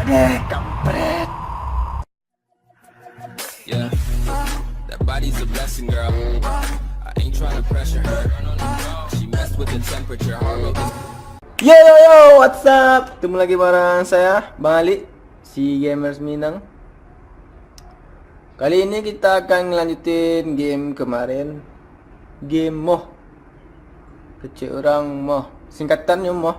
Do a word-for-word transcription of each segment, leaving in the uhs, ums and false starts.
Eh, kampret. Yeah. That body's a blessing, girl. I ain't tryna pressure her. She messed with the temperature, heart rate is Yo, yo, yo, what's up? Ketemu lagi bareng saya, Bang Ali, si Gamers Minang. Kali ini kita akan ngelanjutin game kemarin. Game moh. Kecek urang moh. Singkatannyo moh.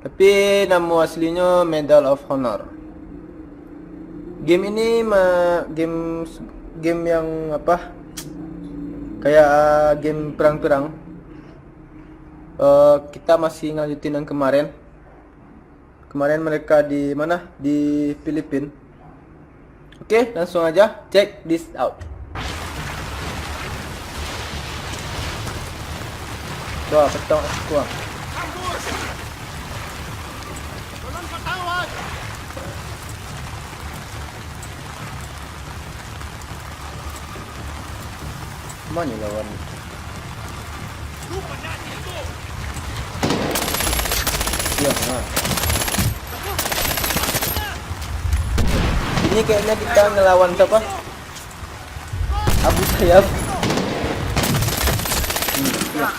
Tapi namo aslinyo Medal of Honor. Game ini ma-, game, game yang apa? Kayak, ah, game perang-perang. Eh, kita masih ngelanjutin yang kemarin. Kemarin mereka di mana? Di Filipin. Oke, langsung aja. Check this out. Wah, petang aku ah. Mano lawan? Siap, ha. Ini kayaknya kita ngelawan siapa? Abu Sayyaf. Hmm, siap.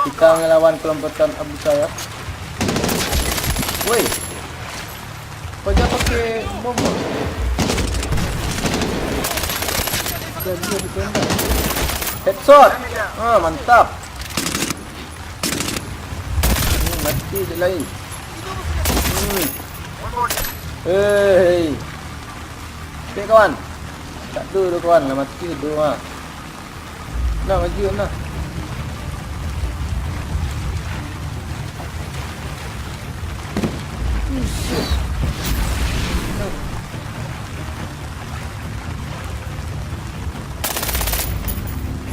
Kita ngelawan kelompokan Abu Sayyaf. Woi. Kau jangan pakai bom, bang. Dia, dia ditembak. Headshot. Ah, mantap. Hmm, mati je lain. Hmm. Hei. Okey, kawan. Tak tu, tu, kawan. Lah mati tu, ha. Nah, maju, nah. Buset.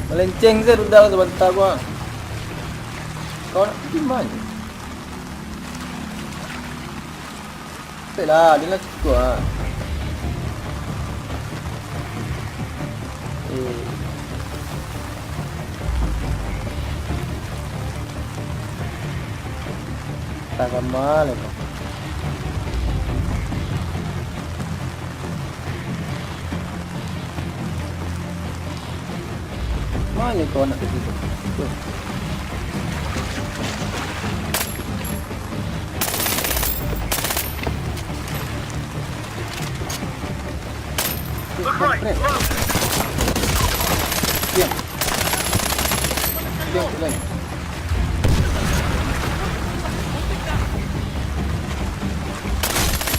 Melenceng saja rudal sabanta ko, ha. Kau nak pergi mana? Baiklah, dia lah cukup, ha. Eh. Tak sama lah kau. Mana kau nak pergi tu? Tu. Look right, look. Diam. Diam, diam.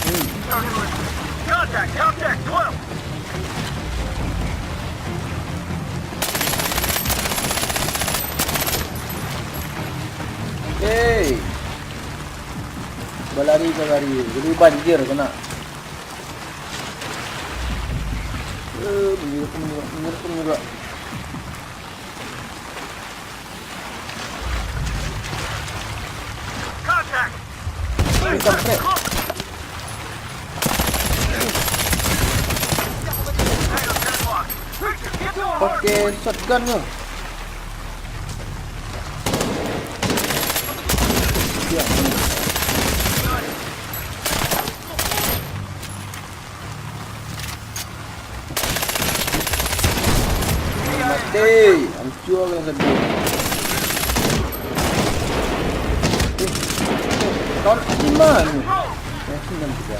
Hmm. Contact, contact, twelve. Hei. Balari ka lari. Jadi banjir kena. Eh, menyuruh, menyuruh, menyuruh, menyuruh. Contact. Eh, kampret. Pakai shotgun tu. Ya. Mati. Hancur yang satu. Eh, eh, kau nak di mana? Yang sini juga.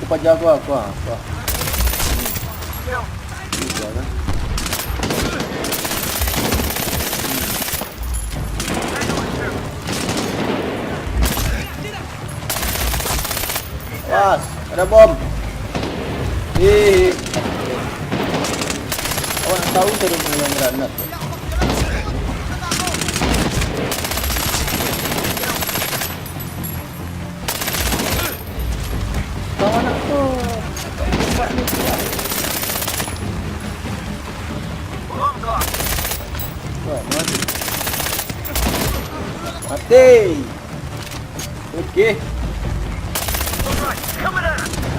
Aku paja aku, aku, aku. Tiga kan? Pas, ada bom. Ih. Awak nak tahu saya dengan granat. Kawan aku. Tempat ni kuat. Wah, mati. Mati. Okey. Alright, coming at us.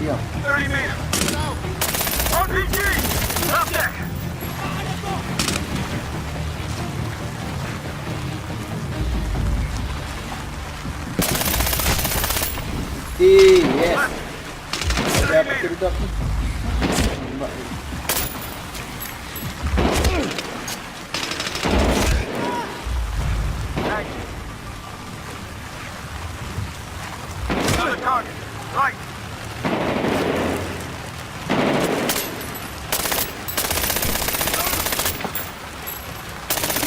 Thirty meters. R P G! Up there! Yes. Ada apa tu, Dok? Tembak. Another target. Right.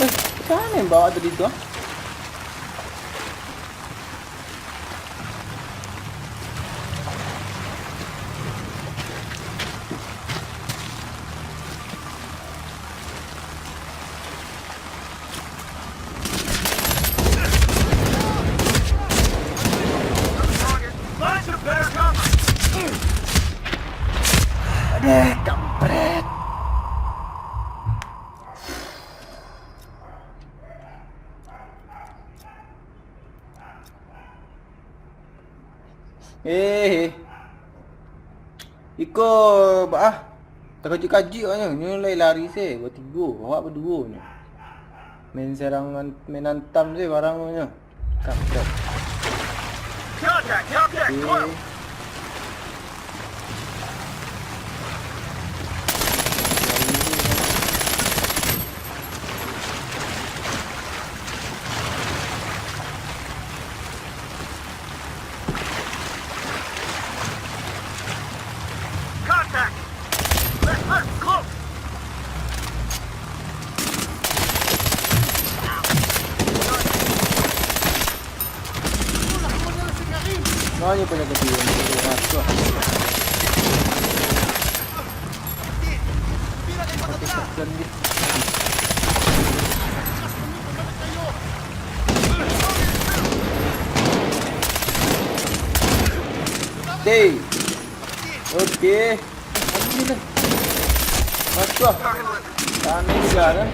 Eh, macam mana yang bawa tadi tu, ah? Aduh, kampret. Eh, eh. Iko, bah, ah. Takajik-kajik awaknyo. Nyo lai lari se, batigo. Awak baduo nyo. Main serang, main antam se barang nyo. Kampret. Contact, contact, close. Contact! Left, left, close! Banyak pun aku dia. Mati shotgun dia. Hey. Oke. Masuk lah. Tahan juga kan.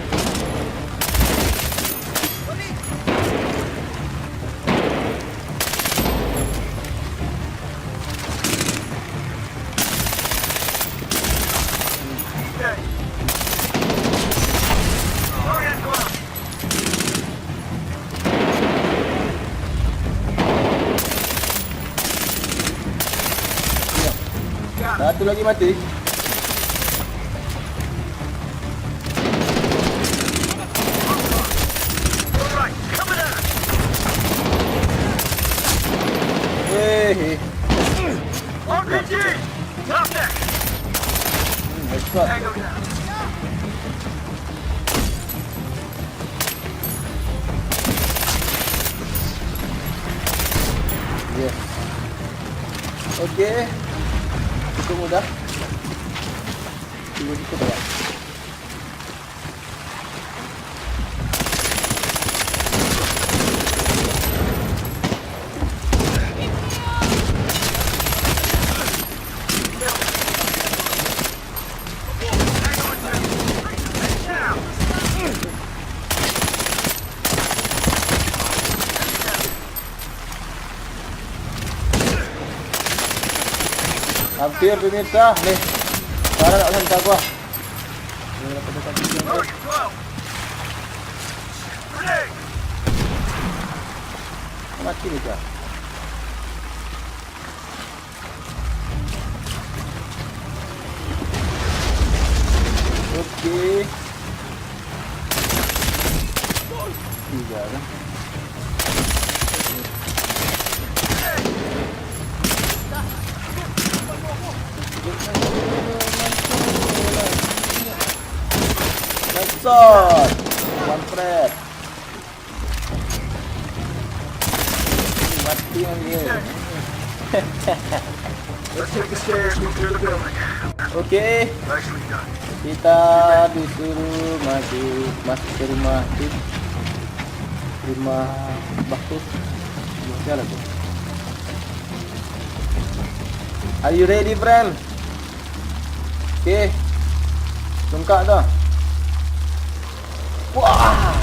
Satu lagi mati. Weh. R P G! Drop that! Hmm, headshot. Tango down. Yes. Oke. Cukup mudah. Tunggu cukup ya. Hampir pemirsa, nih. Sekarang nak sampai gua. Mati nih, Kak. Oke. Tiga kan. Headshot. One trap. Mati lagi. Let's take the stairs, move through the building. Oke. Nicely done. Kita disuruh masuk, masuk ke rumah tu. Rumah bagus. Rumah siapa tu? Are you ready, friend? Oke. Tungkak tu. Wah.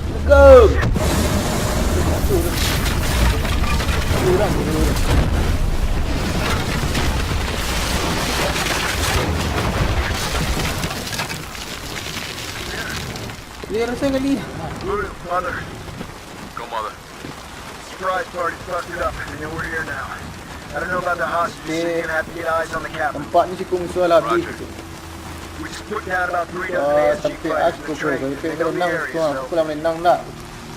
Let's go. Satu orang. Satu orang, satu orang. Dia rasa kali. Mother. Go, mother. Surprise party busted up. They know we're here now. I don't know about the hostages, so you're gonna have to get eyes on the capital. Tempat ni sikung sual habis. Roger. We just put down about three dozen A S G fighters in the train. They know the area, so. Aku lah menang dah.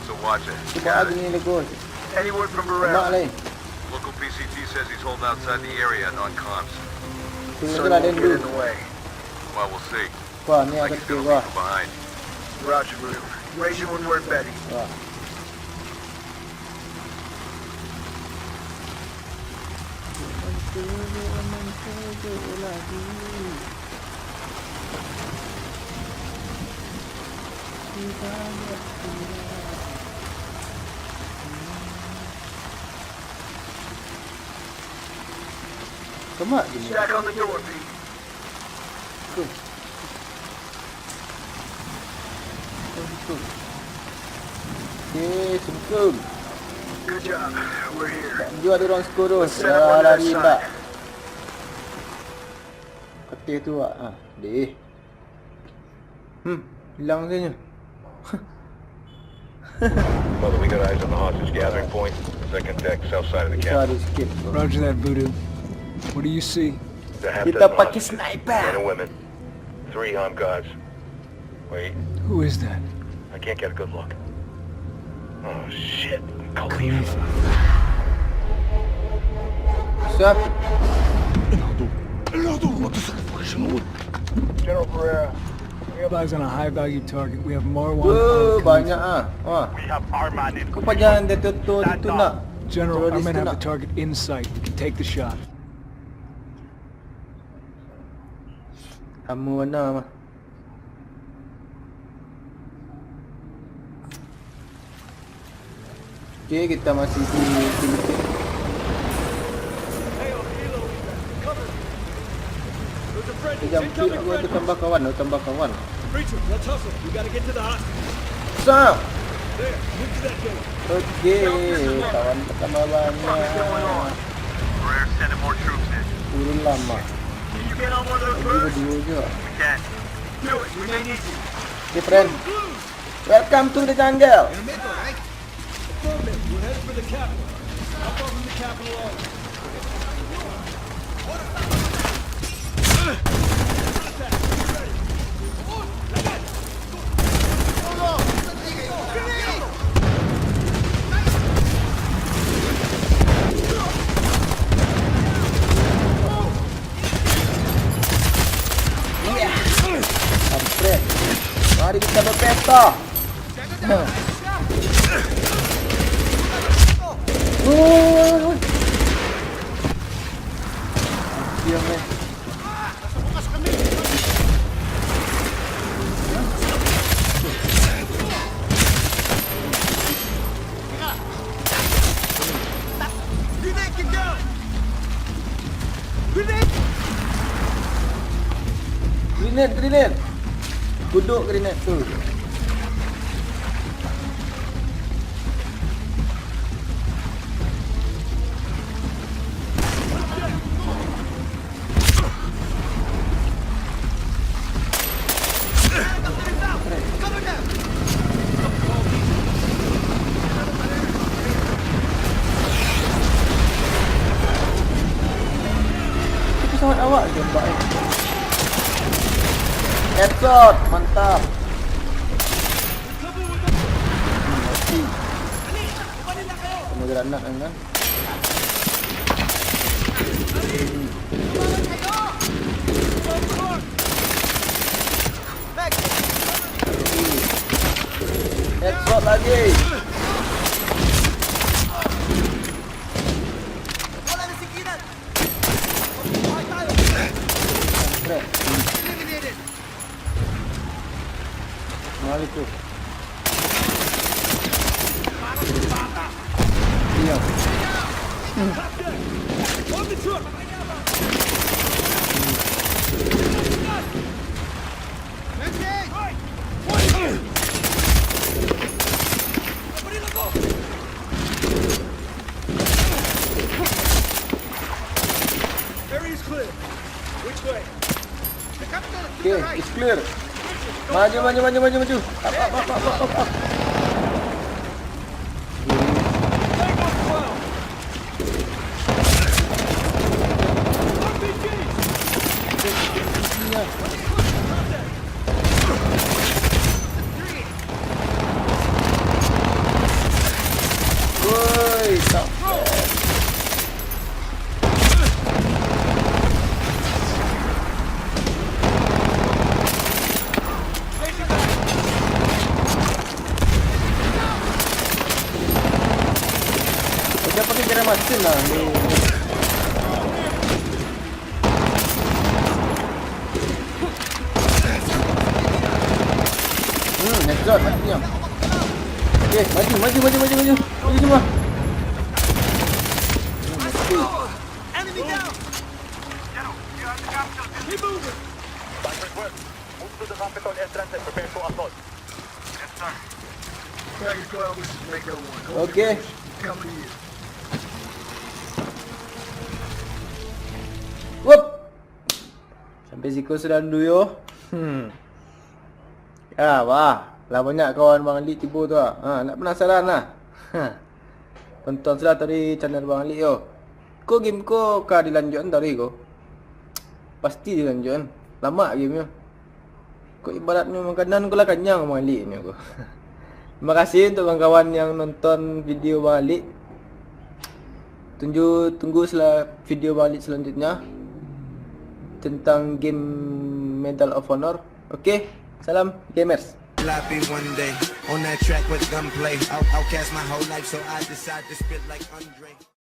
So watch it. Cuba aja ni, Lego. Any word from Barrera? Local P C T says he's holding outside the area on comms. Sun won't get in the way. Well, we'll see. Wah, ni ada. Like he's gonna leave from behind. Roger, Blue. Raise you when we're ready. Wah. Kemak gini. Stack on the door, Pete. Assalamualaikum. Assalamualaikum. Oke, assalamualaikum. Good job. We're here. Jua ada orang seko tu. Let's set up on the other side. Dah lari tak? Katih tu, ah. Ah, deh. Hmm, hilang saja. Mother, we got eyes on the hostage gathering point. Second deck, south side of the camp. Susah di-skip tu. Roger that, Voodoo. What do you see? Kita pakai sniper. Men and women. Three armed guards. Wait. Who is that? I can't get a good look. Oh, shit. Khalifa. Siapa? General Barrera. We have eyes on a high-value target. We have Marwan Al-Khalifa. Banyak ah. Wah. We have Arman in position. Kau pajangan dia tu, tu, tu nak. General, I might have the target in sight. We can take the shot. Kamu mana mah? Oke, kita masih di Filipin. Kita jampi, aku ada tambah kawan, aku tambah kawan. Sah. Oke, kawan pertama banyak. Turun lama. Jadi berdua juga. Oke, friend. Welcome to the jungle. Affirmative. We're headed for the capital. How far from the capital are we? Iya. Kampret. Mari kita berpesta. Woi, woi, woi. Diam, eh. Grenade, grenade. Kuduk grenade tu. Itu pesawat awak tembak, eh. Headshot, mantap. Mati. Kena granat kan, kan? Headshot lagi. Keren. Assalamualaikum. Iya. Area is clear. Which way? Okay, it's clear. Maju, maju, maju, maju, maju. Up, up, up, up, up, up, up. Woi, tak. Macam pakai cara masin lah ni. Hmm, headshot, matinya. Okay, maju, maju, maju, maju, maju. Maju semua. Hmm, mati. Enemy down! General, you have the gas station. Keep moving! Viper's work. Move to the Capitol entrance and prepare to assault. Yes, sir. Target twelve, this is Mako one. Oke. Coming in. Wop. Sampai siko sudah dulu yo. Hmm. Ya, wah. Lah banyak kawan Bang Lik tibo tu ah. Ha, nak penasaran lah. Ha. Tonton sudah tadi channel Bang Lik yo. Ko game ko ka dilanjutan tadi ko. Pasti dilanjutan. Lama game nyo. Kok ibaratnyo makanan ko lah kanyang Bang Lik nyo ko. Terima kasih untuk kawan-kawan yang nonton video Bang Lik. Tunggu, tunggu sela-, video Bang Lik selanjutnya tentang game Medal of Honor. Oke, salam gamers. Sloppy one day on that track with gunplay. Out, outcast my whole life, so I decide to spit like Andre.